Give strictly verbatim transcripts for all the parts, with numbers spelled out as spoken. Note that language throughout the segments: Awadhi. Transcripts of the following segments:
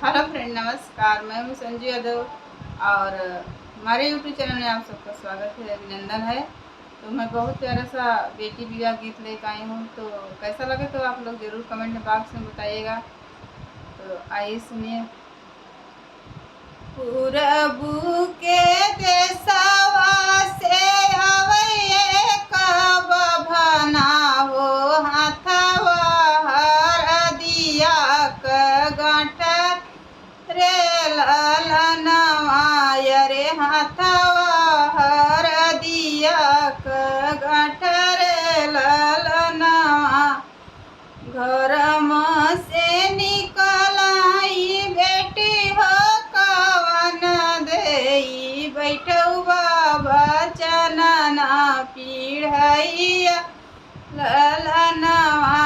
Hello friend, नमस्कार, मैं हूँ संजू यादव और हमारे YouTube चैनल में आप सबका स्वागत है, अभिनंदन है। तो मैं बहुत प्यारा सा बेटी विवाह गीत लेकर आई हूँ, तो कैसा लगे तो आप लोग ज़रूर कमेंट बॉक्स में बताइएगा। तो आइए सुनिए। पूरबू के देसवा से आवै एक बभना हो, हाथवा हरदिया क गाँठा रे ललनवा, अरे हाथवा हरदिया क गाँठा रे ललनवा। घरम से निकलाई बेटी हो, कवन देई बैठऊ बाबा चनना पीढ़ैया ललनवा,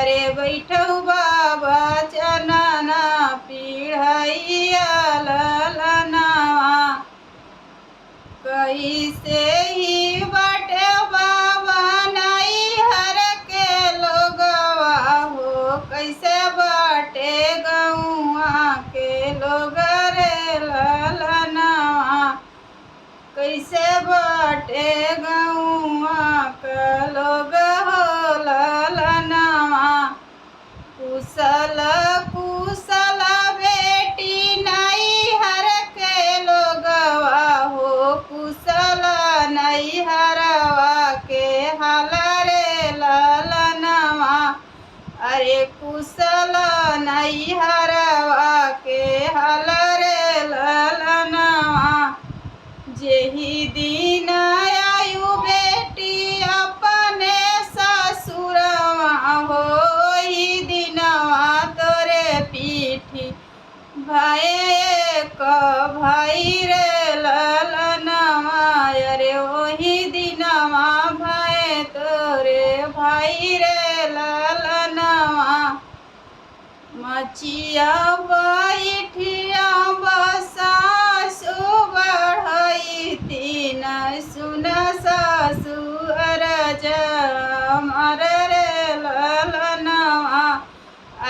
अरे बैठऊ बाबा चनना पीढ़ैया ललनवा। कैसे ही बाटे बाबा नैहर के लोगवा हो, कैसे बाटे गौआ के लोग रे ललनवा, कैसे बाटे गौआ के लोग हो ललनवा। कुशल कुशल बेटी नैहर के लोगवा हो, कुशल नैहरवा के हाल रे ललनवा, अरे कुशल नैहरवा के हाल रे ललनवा। जेही दिन आयु बेटी अपने ससुरवा हो, ओही दिनवा तोरे पीठी भए एक भाई रे ललनवा, अरे ओही दिनवा भए तोरे भाई रे ललनवा। मचिया बैठिया सासु बढ़ई तीन, सुन सासु अरज हमर रे ललनवा,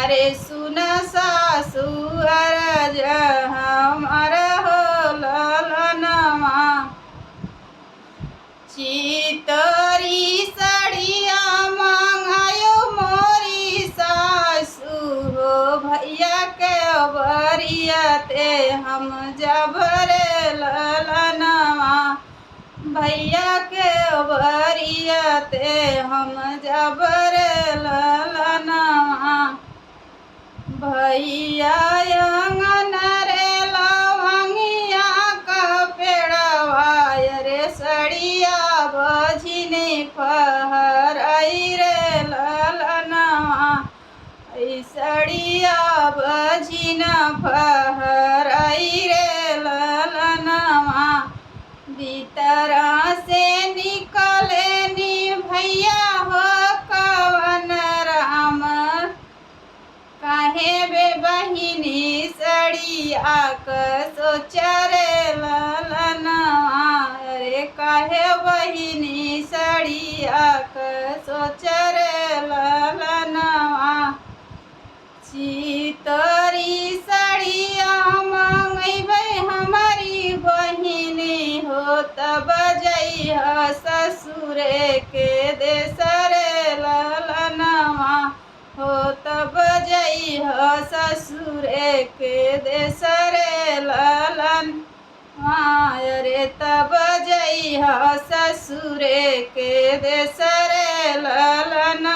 अरे सुन सासु अरज हमर हो ललनवा। चितरी सड़िया मंगायो मोरी सासु हो, भैया के बरिया ते हम जब रे ललनवा, भैया के बरिया ते हम जब रे ललनवा। भैया आंगन रे लवंगिया का पेड़वा, अरे सड़िया बझिनी फहराई रे ललनवा, ई सड़िया बझिन फहराई रे ललनवा। भीतरा से निकले नी भैया हो कवन राम, काहे बे बहिनी सड़िया क सोच रे ललनवा, अरे काहे बहिनी सड़िया क सोच रे ललनवा। चितरी सड़िया मंगैबै हमरी बहिनी हो, तब जइह ससुरे के देस रे ललनवा। हो तब जइह ससुरे के देस रे ललन, माय रे तब जइह ससुरे के देस रे ललन।